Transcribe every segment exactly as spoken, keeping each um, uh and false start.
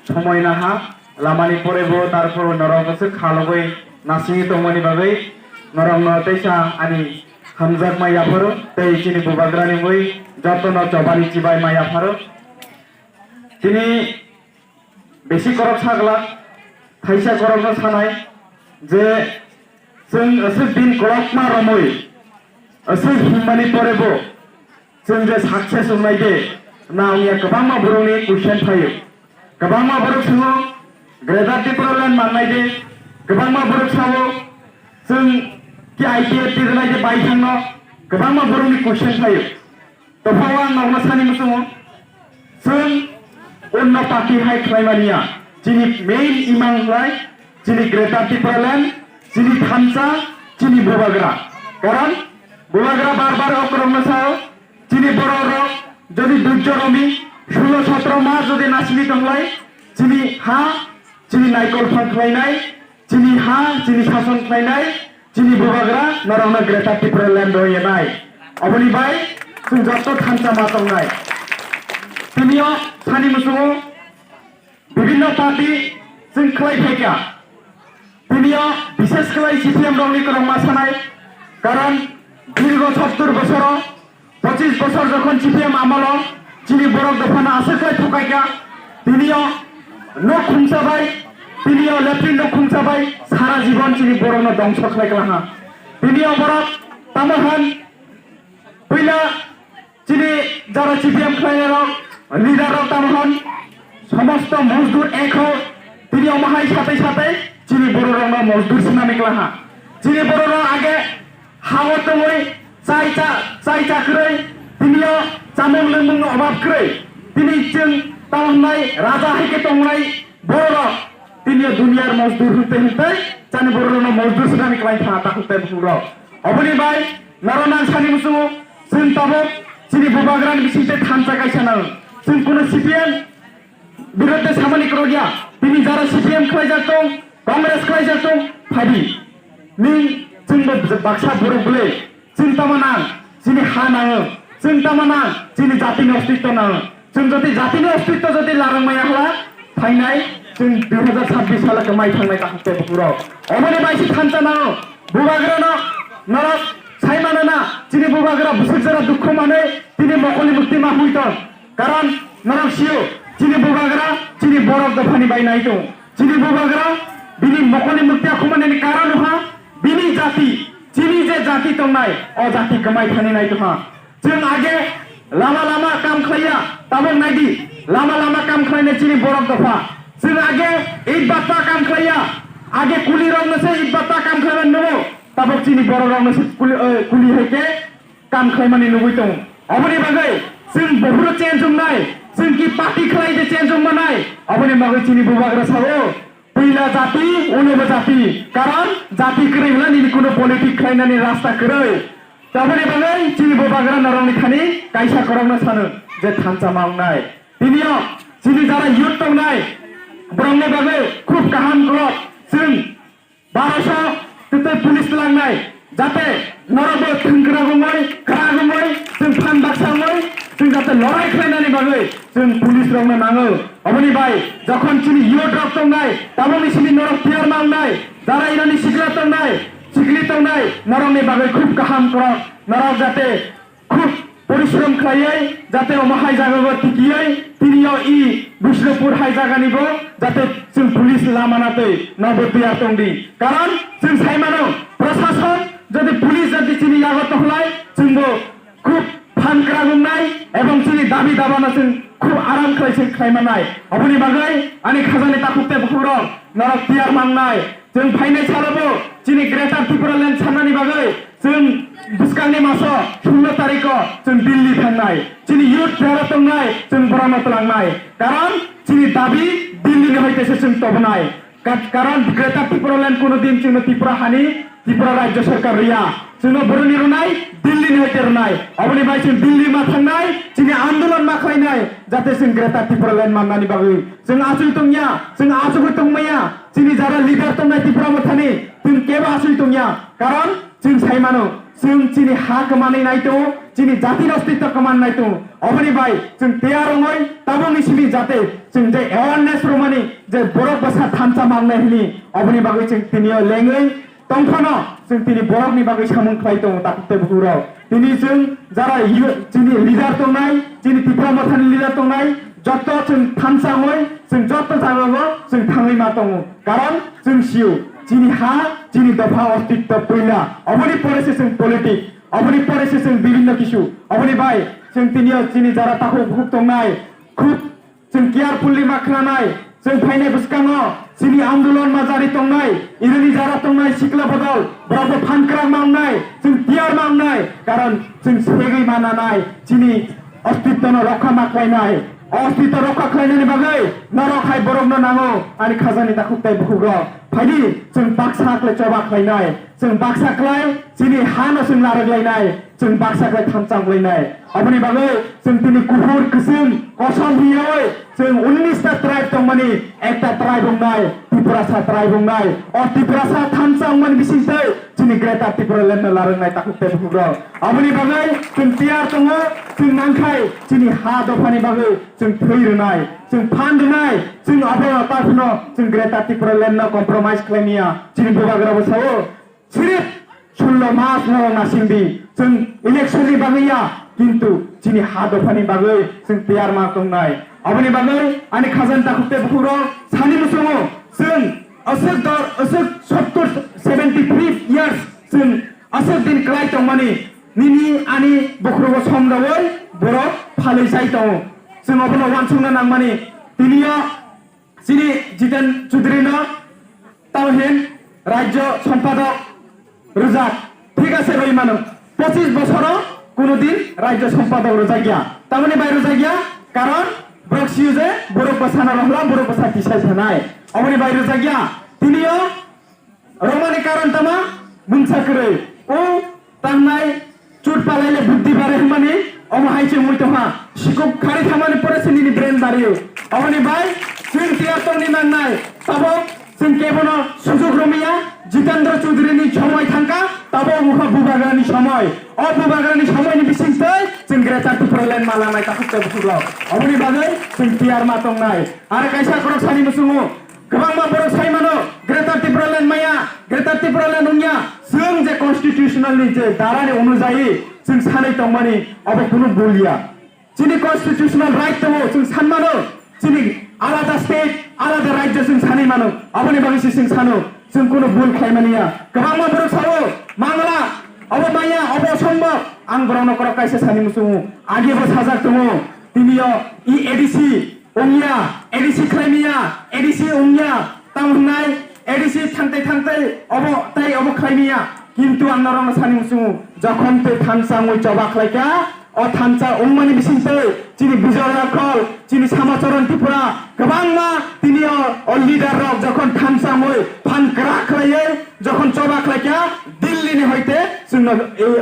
somoi naha, lamani porebo tarpor norok se khalogwi nasingwi tongmani bagwi norokno teisa ani hamjakma yapharo tei chini bubagrani mui jotono chobani chibai ma yapharo. Tini bisi korok sagla, thaisa korokno sanai je chwng aswk din kolokma romwi aswk himmani porebo chwng je success wngnai de na wngya kwbangma borokni question phaio. Kwbangma borok swngo Greater Tipraland mannai de, kwbangma borok sao chwng ki I P F T rwnai de bai thangno, kwbangma borokni question phaio. Tophao ang nokno sani muchungo, chwng onno party hai khlaimaniya, chini main imang lai chini Greater Tipraland, chini thansa, chini bubagra. Karon bubagra bar bar okrokno sao, chini borok rok jodi dujjo romi sulo sotro mas jodi nasini tonglai, chini ha, chini naikol phang khlainai, chini ha, chini sason khlainai, chini bubagra norokno Greater Tipraland rw yenai. Oboni bai chwng joto thansa ma tongnai. Tinio sani muchungo bibhinno party chwng khlai phaikha. Tinio bishesh khlai C P M rokni kwrwngma sanai, karon dirgo sottor bosoro, pochis bosor jokhon C P M amolo chini borok dophano aswk khlai phukaikha, tinio nok khungsa bai, tinio latrine nok khungsa bai sara jibon chini borokno dongso khlai kla ha. Tinio borok tamo han puila chini jara C P M khlainai rok, leader rok tamo han somosto mojdur ek ho, tinio mahai satai satai chini borok rokno mojdur sinani kla ha. Chini borok rok age hao tongwi chai cha, chai cha kwrwi, tinio chamung lwngmungno obab kwrwi, tini chwng tamo hwnai raja hai khe tongnai borok rok, tinio duniyar mojdur hwnte hwnte chani borok rokno mojdur sinani kwlai kha takhuk tei bukhuk rok. Oboni bai norok nang sani muchungo chwng tabuk chini bubagrani bisingtwi thansa kaisa nang. Chwng kuno C P M birodhe samani kwrwngya, tini jara C P M khlaijak tong, Congress khlaijak tong, phadi. Nini chwngbo baksa borok bwle, chwng tamo nang, chini ha nango, chwng tamo nang, chini jatini ostitto nango. Chwng jodi jatini ostitto jodi larang maya hwla, thainai chwng dui hazar chabbish salo kwmai thangnai takhuk tei bukhuk rok. Oboni bai se thansa nango, bubagrano norok sai mano na, chini bubagra bwswk jora dukhu manwi tini mokolni mukti ma hwi tong. Karon norok sio, chini bubagra chini borok dophani bai nai tong. Chini bubagra bini mokolni mukti akhumani karon wngkha bini jati, chini je jati tongnai, o jati kwmai thani nai tongkha. Chwng age lama lama kam khlaiya, tabuk naidi, lama lama kam khlainai chini borok dopha. Chwng age it batta kam khlaiya, age kuli rokno se it batta kam khlaiman nugo, tabuk chini borok rokno se kuli, eh, kuli hai khe kam khlaimani nugwi tongo. Oboni bagwi chwng buphuru change wngnai, chwng ki party khlai de change wngmanai, oboni bagwi chini bubagra sao, puila jati, unobo jati, karon jati kwrwi hwnla nini kuno politic khlainani rasta kwrwi. Oboni bagwi chini bubagra norokni thani kaisa korokno sano je thansa ma wngnai. Tinio chini jara youth tongnai, borokni bagwi khub kaham khorok chwng Baro so tei police twlangnai, jate norokbo thwngkwrak wngwi, kwrak wngwi, chwng phan baksa wngwi, chwng jate lorai khlainani bagwi chwng police rokno nango. Oboni bai jokhon chini youth rok tongnai, tabukni simi norok tiyar ma wngnai, jara irani sikla tongnai, sikli tongnai, norokni bagwi khub kaham khorok, norok jate khub porishrom khlaiwi jate omo hai jagao tikiwi tiniyo i Bishnupur hai jagani bo jate chwng police lama natwi nobo tiyar tongdi. Karon chwng sai mano, prashason jodi police jodi chini yago tohlai chwngbo khub phan kwrak wngnai ebong chini dabi dabano chwng khub aram khlai se khlai mannai. Oboni bagwi ani khajani takhuk tei bukhukrok norok tiyar mangnai. Chwng phainai salobo chini Greater Tipraland sannani bagwi chwng bwskangni maso solo tariko chwng Delhi thangnai. Chini youth jara tongnai chwng borokno twlangnai. Karon chini dabi Delhi ni hoite se chwng tobonai. Ka-, karon Greater Tipraland kuno din chwngno Tripura hani Tripura Rajya Sarkar riya. Chwngno boroni rwnai, Delhi ni hoite rwnai. Oboni bai chwng Delhi ma thangnai, chini andolon ma khlainai, jate chwng Greater Tipraland mannani bagwi. Chwng achuk tongya, chwng achugwi tongmaya, chini jara leader tongnai Tripura Mothani, chwng kebo achuk tongya. Karon chwng sai mano, chwng chini ha kwmanwi nai tongo, chini jatini ostitto kwman nai tongo. Oboni bai chwng tiyar wngwi tabukni simi jate chwng je awareness rwmani je borok bwsa thansa mangnai hwnwi, oboni bagwi chwng tini o lengwi tongphano chwng tini borokni bagwi samung khlai tongo takhuk tei bukhuk rok. Tini chwng jara yu-, chini leader tongnai, chini Tipra Mothani leader tongnai, jotto chwng thansa wngwi chwng jotto jagao chwng thangwi ma tongo. Karon chwng sio, chini ha, chini dopha ostitto puila. Oboni pore se chwng politic, oboni pore se chwng bibhinno kisu. Oboni bai chwng tini o chini jara takhuk bukhuk tongnai, khub chwng carefully ma khwnanai, chwng phainai bwskango chini andolon ma jari tongnai, irini jara tongnai sikla bodol, borokbo phan kwrak ma wngnai, chwng tiyar ma wngnai, karon chwng segwi ma nanai, chini ostittono rokha ma khlainai. O ostitto rokha khlainani bagwi norok hai borokno nango, ani khajani takhuk tei bukhukrok. Phaidi chwng baksa khlai choba khlainai, chwng baksa khlai chini hano chwng narwk lainai. Chwng baksa khlai thansa wnglainai. Aboni bagwi chwng tini kuphur kwchwng kosom hiyawi chwng unnish ta tribe tongmani ekta tribe wngnai, Tiprasa tribe wngnai. O Tiprasa thansa wngmani bisingtwi chini Greater Tipraland no larwngnai takhuk tei bukhukrok. Aboni bagwi chwng tiyar tongo, chwng nangkhai chini ha dophani bagwi chwng thwi rwnai, chwng phan rwnai, chwng abo taphano chwng Greater Tipraland no compromise khlaimaya chini bubagrabo sao. Sirip sullo mas norok nasingdi, chwng election ni bagwi ya, kintu chini ha dophani bagwi chwng tiyar ma tongnai. Aboni bagwi ani khajani takhuk tei bukhukrok sani muchungo, chwng aswk dor, aswk sottor, seventy three years chwng aswk din kwlai tongmani, nini ani bukhrogo somdaui borok phalwi chai tongo. Chwng obono uansukna nangmani, tini o chini Jiten Chaudhary no tamo hin Rajya Sampadok rwjak, thik ase rwi mano. Pochis bosoro kuno din Rajya Sampadok rwjak ya. Tamoni bai rwjak ya, karon borok siyo je borok bwsano rohla, borok bwsa tisai sanai. Oboni bai rwjak ya. Tini o romani karon tama mungsa kwrwi. O tangnai chut palaile buddhi bare hwnmani omo hai se mui tongha. Sikuk khari thamani pore se nini brain bario. Oboni bai chwng tiyar tongni nangnai. Tabok chwng kebono sujuk romia, Jitendra Chaudhary ni somoi thangka, tabok wngkha bubagrani somoi. O bubagrani somoini bisingtwi chwng Greater Tipraland malangnai takhuk tei bukhukrok. Oboni bagwi chwng tiyar ma tongnai. Aro kaisa khorok sani muchungo, kwbangma borok sai mano, Greater Tipraland maya, Greater Tipraland wngya, chwng je constitutional ni je dara ni onujayi chwng sanai tongmani, abo kunu bul ya. Chini constitutional right tongo, chwng san mano, chini alada state, alada rajya chwng sanai mano, aboni bagwi se chwng sano, chwng kunu bul khlai mani ya. Kwbangma borok sao, mangla, abo maya, abo sombok, ang borokno khorok kaisa sani muchungo, age bo sajak tongo, tini o i A D C, Wngya, A D C khlaimaya, A D C wngya, tamo hwnai A D C thangtai thangtai obo tai obo khlaimaya. Kintu ang norokno sani muchungo, jokhon tei thansa wngwi choba khlaikha, o thansa wngmani bisingtwi chini Bijoy Rakhol, chini Samacharan Tripura, kwbangma tini o, o leader rok jokhon thansa wngwi phan kwrak khlaiwi jokhon choba khlaikha, Delhi ni hoite chwngno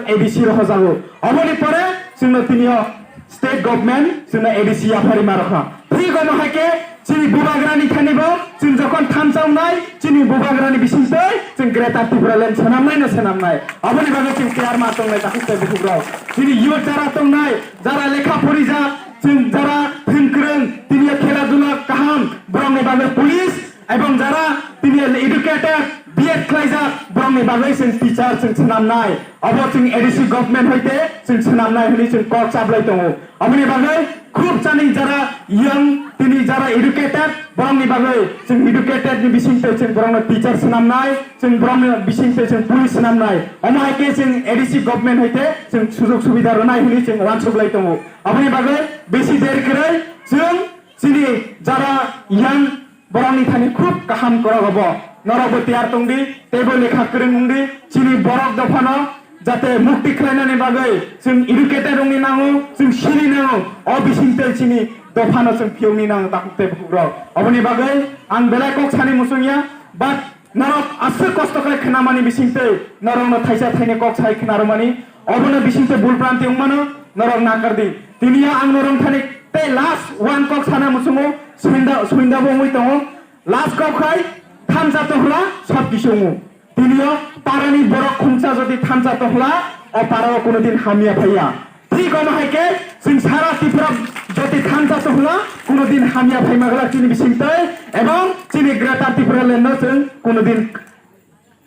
A D C rohojago. Oboni pore chwngno tini o State government chwngno A D C yaphari ma rwkha. Thik omo hai khe chini bubagrani thani bo chwng jokhon thansa wngnai, chini bubagrani bisingtwi chwng Greater Tipraland swnamnai no swnamnai. Aboni bagwi chwng tiyar ma tongnai takhuk tei bukhukrok. Chini youth jara tongnai, jara lekha porijak, chwng jara thwngkwrwng, tini khela dula kaham, borokni bagwi police, Ebong jara tini educated, B Ed khlaijak, borokni bagwi chwng teacher chwng swnamnai. Obo chwng A D C government hoite chwng swnamnai hwnwi chwng kok chaplai tongo. Oboni bagwi khub chani jara young, tini jara educated, borokni bagwi chwng educated ni bisingtwi chwng borokno teacher swnamnai, chwng borokni bisingtwi chwng police swnamnai. Omo hai khe chwng A D C government hoite chwng sujog subida rwnai hwnwi chwng uansuklai tongo. Oboni bagwi besi der kwrwi chwng chini jara young Borokni thani khub kaham kwrwng obo. Norokbo tiyar tongdi, teibo lekha kwrwng wngdi, chini borok dophano jate mukti khlainani bagwi chwng educated wngni nango, chwng sini nango, o bisingtwi chini dophano chwng phiyokni nango takhuk tei bukhukrok. Oboni bagwi ang belai kok sani muchungya, but norok aswk kosto khlai khnamani bisingtwi norokno thaisa thaini kok sai khnarwmani, obono bisingtwi bul pranti wngmano norok nakardi. Tini ang norok thani tei last one kok sana muchungo, suinda, suinda bo wngwi tongo. Last kok khai thansa tohla sab kisi wngo. Tini o parani borok khungsa jodi thansa tohla, o para o kuno din hamya phaiya. Thik omo hai khe chwng sara Tripura jati thansa tongla, kuno din hamya phaima glak chini bisingtwi, ebong chini Greater Tipraland no chwng kuno din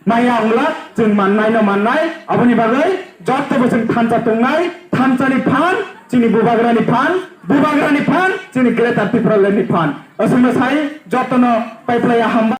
maya wngla, chwng mannai no mannai, aboni bagwi joto bo chwng thansa tongnai, thansani phan, chini bubagrani phan, bubagrani phan, chini Greater Tipraland ni phan. Aswkno sai jotono paiplaiya hambai.